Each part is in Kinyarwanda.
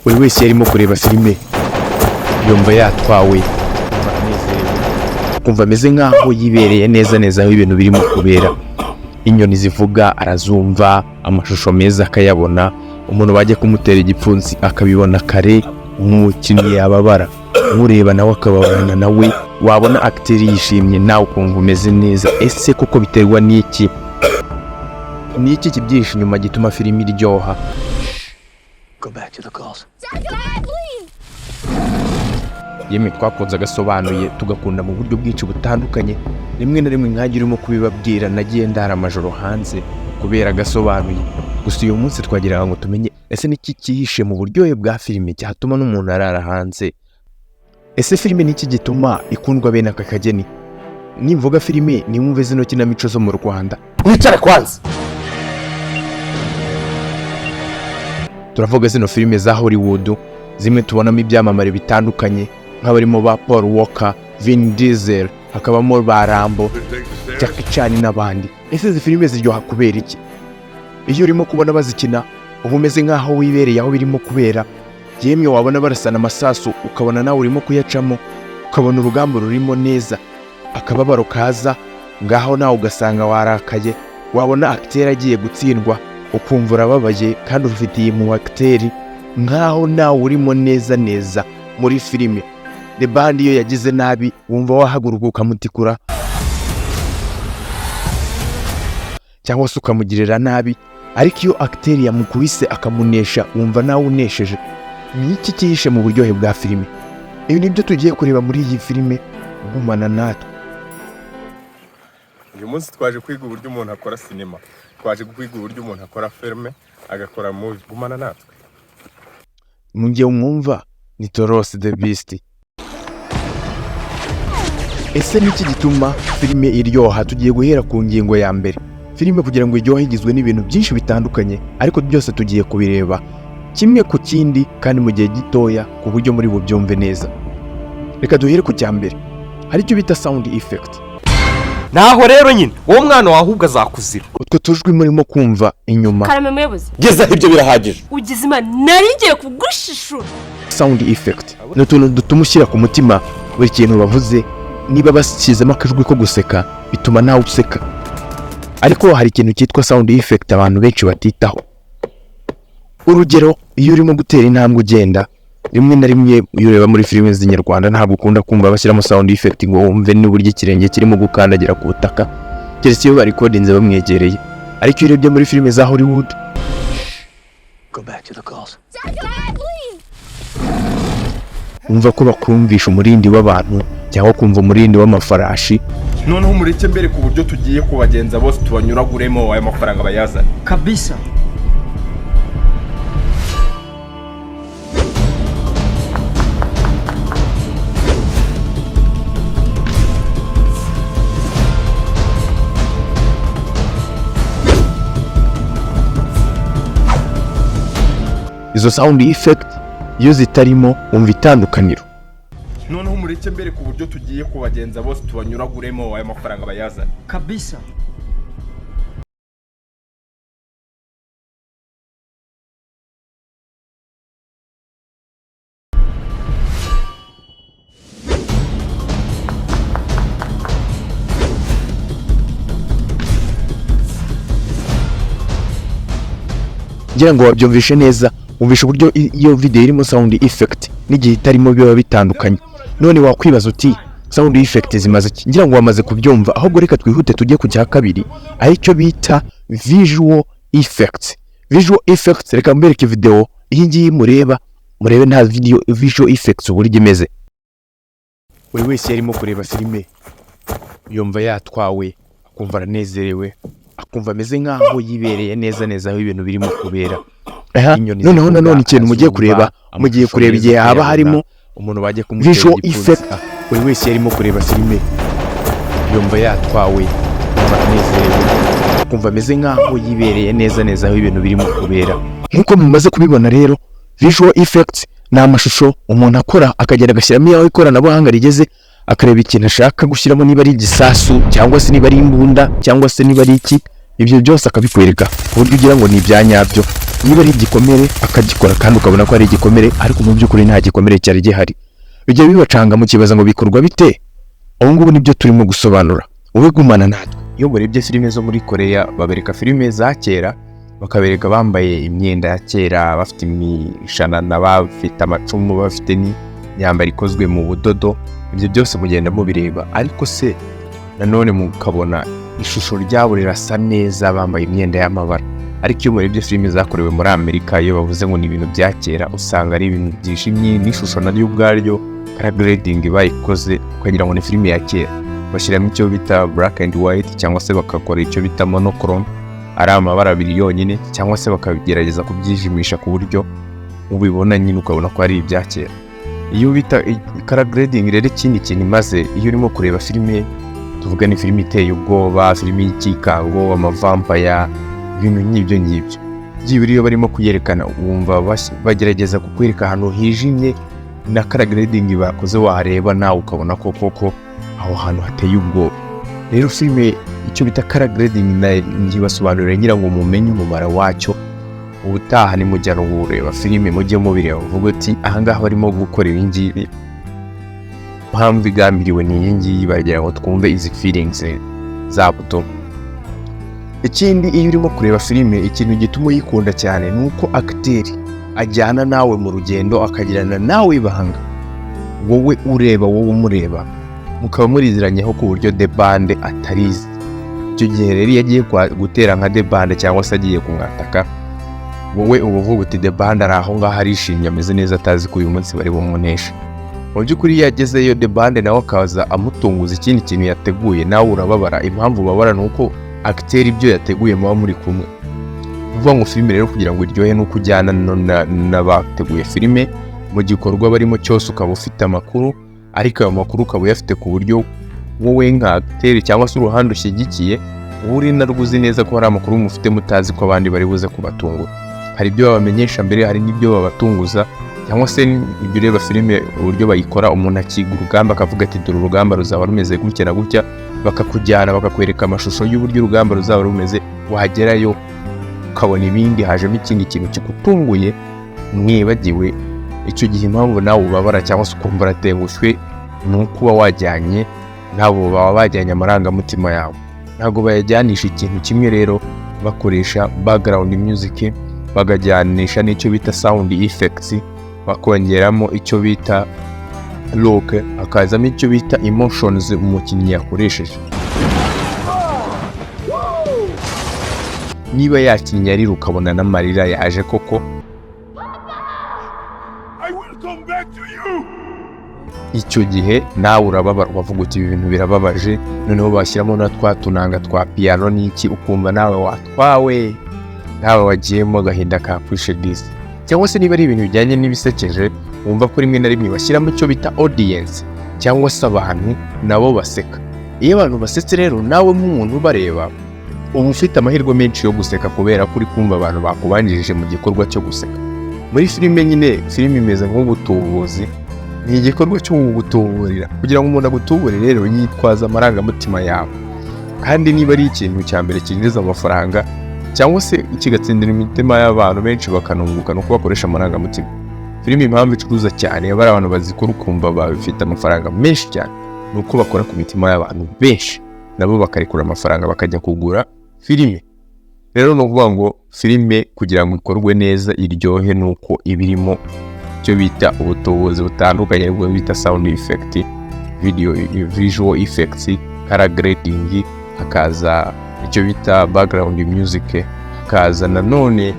Buri wese yarimo kureba filime yumva yatwawe, yumva anezerewe, akumva ameze nk'aho yibereye neza neza aho ibintu birimo kubera. Inyoni zivuga arazumva, amashusho meza akayabona, umuntu bajya kumutera igipfunsi akabibona kare, umukinnyi yababara ureba nawe akababarana nawe, wabona acteur yishimye nawe ukumva umeze neza. Ese koko biterwa n'iki? Ni iki kibyihishe inyuma gituma filime iryoha? Go back to the calls. Yemwe twakunze agasobanuye, tugakunda mu buryo bwinshi butandukanye. Rimwe na rimwe nkanjye urimo kubibabwira nagiye ndara amajoro hanze kubera agasobanuye. Gusa uyu munsi twagiraga ngo tumenye, ese niki cyihishe mu buryohe bwa filime cyatuma n'umuntu arara hanze? Ese filime niki gituma ikundwa bene aka kageni? Nimvuga filime nimwumve zino kinamico zo mu Rwanda. Wicare kwanza. Turavuga zino filime za Hollywood, zimwe tubonamo ibyamamare bitandukanye nk'abarimo ba Paul Walker, Vin Diesel, hakabamo ba Rambo, Jackie Chan n'abandi. Ese izi filime ziryoha kubera iki? Iyo urimo kubona bazikina uba umeze nk'aho wibereye aho birimo kubera. Yemwe wabona barasana amasasu ukabona nawe urimo kuyacamo, ukabona urugamba rurimo neza, akababaro kaza ngaho nawe ugasanga warakaye. Wabona acteur agiye gutsindwa ukumva urababaye kandi ufitiye mu acteur nkaho nawe urimo neza neza muri filime. The Band iyo yagize nabi wumva wahaguruka ukamutikura cyangwa se ukamugirira nabi, ariko iyo acteur yamukubise akamunesha wumva nawe unesheje. Ni iki cyihishe mu buryohe bwa filime? Ibi nibyo tugiye kureba muri iyi filime, gumana natwe. Uyu munsi twaje kwiga uburyo umuntu akora sinema, twaje kwiga uburyo umuntu akora filime, agakora movie. Gumana natwe. Mu gihe mwumva ni Toros the Beast. Ese niki gituma filime iryoha? Tugiye guhera ku ngingo ya mbere. Filime kugira ngo iryohe igizwe n'ibintu byinshi bitandukanye, ariko byose tugiye kubireba kimwe ku kindi kandi mu gihe gitoya ku buryo muri bubyumve neza. Reka duhere ku cya mbere, hari icyo bita sound effect. Naho rero nyine uwo mwana wawe ahubwo azakuzira. Utwo tujwi murimo kumva inyuma. Karame muyobozi. Gezaho, ibyo birahagije. Ugize Imana nari ngiye kugushishura. Sound effect ni utuntu dutuma ushyira ku mutima buri kintu bavuze. Niba bashyizemo akajwi ko guseka bituma nawe useka. Ariko hari ikintu cyitwa sound effect abantu benshi batitaho. Urugero, iyo urimo gutera intambwe ugenda, rimwe na rimwe iyo ureba muri filime z'inyarwanda ntabwo ukunda kumva bashyiramo sound effect ngo wumve n'uburyo ikirenge kirimo gukandagira ku butaka, keretse iyo barikodinze bamwegereye. Ariko iyo urebye muri filime za Hollywood, Go back to the calls. wumva ko bakumvisha umurindi w'abantu cyangwa kumva umurindi w'amafarashi. Noneho mureke mbere ku buryo tugiye kubagenza bose, tubanyuraguremo ayo mafaranga bayazane. Kabisa. Izo sound effect iyo zitarimo wumva itandukaniro. Noneho mureke mbere ku buryo tugiye kubagenza bose, tubanyuraguremo ayo mafaranga bayazane. Kabisa. Ngira ngo wabyumvishe neza, wumvishe uburyo iyo video irimo sound effect n'igihe itarimo biba bitandukanye. None wakwibaza uti sound effect zimaze iki? Ngira ngo wamaze kubyumva, ahubwo reka twihute tujye ku cya kabiri, aricyo bita visual effects. Visual effects, reka mbereke video iyi ngiyi mureba, murebe nta video visual effects uburyo imeze. Buri wese yarimo kureba filime yumva yatwawe, akumva aranezerewe, akumva ameze nk'aho yibereye neza neza aho ibintu birimo kubera. Inyoni Noneho zivuga nanone ikintu mugiye arazumva, kureba, mugiye amashusho kureba meza igihe haba akayabona, harimo umuntu bajya kumutera visual igipfunsi. effect. Buri wese yarimo kureba filime yumva yatwawe, akumva anezerewe, akumva ameze nk'aho yibereye neza neza aho ibintu birimo kubera. Nk'uko mumaze kubibona rero, visual effects ni amashusho umuntu akora akagenda agashyiramo aho ikoranabuhanga rigeze, akareba ikintu ashaka gushyiramo, niba ari igisasu cyangwa se niba ari imbunda cyangwa se niba ari iki. Ibyo byose akabikwereka ku buryo ugira ngo ni ibya nyabyo. Niba ari igikomere akagikora kandi ukabona ko ari igikomere, ariko mu by'ukuri nta gikomere cyari gihari. Bijya bibacanga mukibaza ngo bikorwa bite? Ubu ngubu nibyo turimo gusobanura, wowe gumana natwe. Iyo murebye filime zo muri Koreya, babereka filime za kera, bakabereka bambaye imyenda ya kera, bafite imishanana, bafite amacumu, bafite n'imyambaro ikozwe mu budodo. Ibyo byose mugenda mubireba, ariko se nanone mukabona ishusho ryabo rirasa neza, bambaye imyenda y'amabara. Ariko iyo murebye filime zakorewe muri Amerika, iyo bavuze ngo ni ibintu bya kera, usanga ari ibintu byijimye, n'ishusho naryo ubwaryo, color grading bayikoze ukagira ngo ni filime ya kera. Bashyiramo icyo bita black and white, cyangwa se bagakora icyo bita monochrome, ari amabara abiri yonyine, cyangwa se bakagerageza kubyijimisha ku buryo ubibona nyine ukabona ko ari ibya kera. Iyo bita color grading rero, ikindi kintu imaze, iyo urimo kureba filime, tuvuga ni filime iteye ubwoba, filime y'ikikango, amavampaya, ibintu nk'ibyo ngibyo, byibura iyo barimo kuyerekana wumva bagerageza kukwereka ahantu hijimye na color grading bakoze, wareba nawe ukabona ko koko aho hantu hateye ubwoba. Rero filime icyo bita color grading ntibasobanurire ngira ngo mumenye umumaro wacyo. Ubutaha nimujya no kureba filime mujye mubireba, uvuge uti: "Ahangaha barimo gukora ibi ngibi, impamvu igambiriwe ni iyi ngiyi, bagira ngo twumve izi feelings zabo tu." Ikindi, iyo urimo kureba filime, ikintu gituma uyikunda cyane ni uko acteur ajyana nawe mu rugendo, akagirana nawe ibanga, wowe ureba, wowe umureba, mukaba muriziranyeho ku buryo debande atarizi. Icyo gihe rero iyo agiye gutera nka debande cyangwa se agiye kumwataka, wowe uba uvuga uti: "Debande ari aho ngaho arishimye, ameze neza, atazi ko uyu munsi bari bumuneshe." Mu by'ukuri iyo agezeyo, debande nawe akaza amutunguza ikindi kintu yateguye, nawe urababara. Impamvu ubabara ni uko acteur ibyo yateguye muba muri kumwe. Ni ukuvuga ngo filime rero kugira ngo iryohe ni uko ujyana n'abateguye filime mu gikorwa barimo cyose, ukaba ufite amakuru, ariko ayo makuru ukaba uyafite ku buryo wowe nka acteur cyangwa se uruhande ushyigikiye uba uri narwo uzi neza ko hari amakuru mufite mutazi, ko abandi bari buze kubatungura. Hari ibyo babamenyesha mbere, hari n'ibyo babatunguza, cyangwa se ibyo ureba filime uburyo bayikora, umuntu akiga urugamba akavuga ati: "Dore urugamba ruzaba rumeze gutya na gutya." Bakakujyana bakakwereka amashusho y'uburyo urugamba ruzaba rumeze, wagerayo ukabona ibindi, hajemo ikindi kintu kigutunguye mwibagiwe. Icyo gihe impamvu nawe ubabara cyangwa se ukumva uratengushywe ni uko uba wajyanye nabo, baba bajyanye amarangamutima yawe, ntabwo bayajyanisha ikintu kimwe. Rero bakoresha background music, bagajyanisha n'icyo bita sound effects, bakongeramo icyo bita look, hakazamo icyo bita emotions umukinnyi yakoresheje. Niba yakinnye arira, ukabona n'amarira yaje koko. I will come back to you! Icyo gihe nawe urababara, ukavuga uti: "Ibi bintu birababaje." Noneho bashyiramo na twa tunanga twa piyano n'iki, ukumva nawe watwawe, nawe wagiyemo, agahinda kakwishe disi. Cyangwa se niba ari ibintu bijyanye n'ibisekeje, wumva ko rimwe na rimwe bashyiramo icyo bita audience cyangwa se abantu nabo baseka. Iyo abantu basetse rero, nawe nk'umuntu ubareba uba ufite amahirwe menshi yo guseka, kubera ko uri kumva abantu bakubanjirije mu gikorwa cyo guseka. Muri filime nyine, filime imeze nk'ubutubuzi, ni igikorwa cyo kugutuburira. Kugira ngo umuntu agutubure rero, yitwaza amarangamutima yawe, kandi niba ari ikintu cya mbere cyinjiza amafaranga cyangwa se kigatsindira imitima y'abantu benshi bakanunguka, ni uko bakoresha amarangamutima. Filime impamvu icuruza cyane, bari abantu bazikora ukumva bafite amafaranga menshi cyane, ni uko bakora ku mitima y'abantu benshi, nabo bakarekura amafaranga bakajya kugura filime. Rero ni ukuvuga ngo filime kugira ngo ikorwe neza iryohe, ni uko iba irimo icyo bita ubutubuzi butandukanye, aribwo bita sound effect, video, visual effects, color grading, hakaza icyo bita background music, hakaza nanone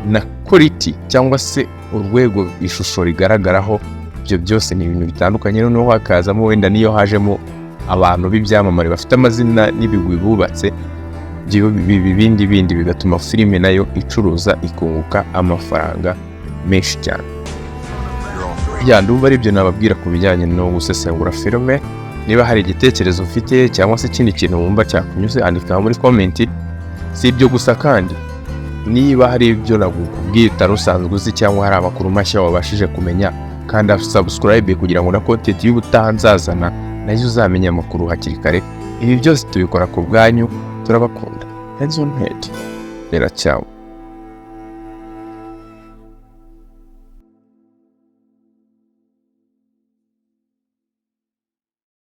na quality cyangwa se urwego ishusho rigaragaraho. Ibyo byose ni ibintu bitandukanye. Noneho hakazamo wenda n'iyo hajemo abantu b'ibyamamare bafite amazina n'ibigwi bubatse, ibyo bindi bindi bigatuma filime nayo icuruza, ikunguka amafaranga menshi cyane. Ya, ndumva ari ibyo nababwira ku bijyanye no gusesengura filime. Niba hari igitekerezo ufite cyangwa se ikindi kintu wumva cyakunyuze, andika muri comment. Si ibyo gusa kandi, niba hari ibyo nakubwiye utari usanzwe uzi cyangwa hari amakuru mashya wabashije kumenya, kanda subscribe kugira ngo na content y'ubutaha nzazana nayo uzamenye amakuru hakiri kare. Ibi byose tubikora ku bwanyu, turabakunda. Hands on head. Bella ciao.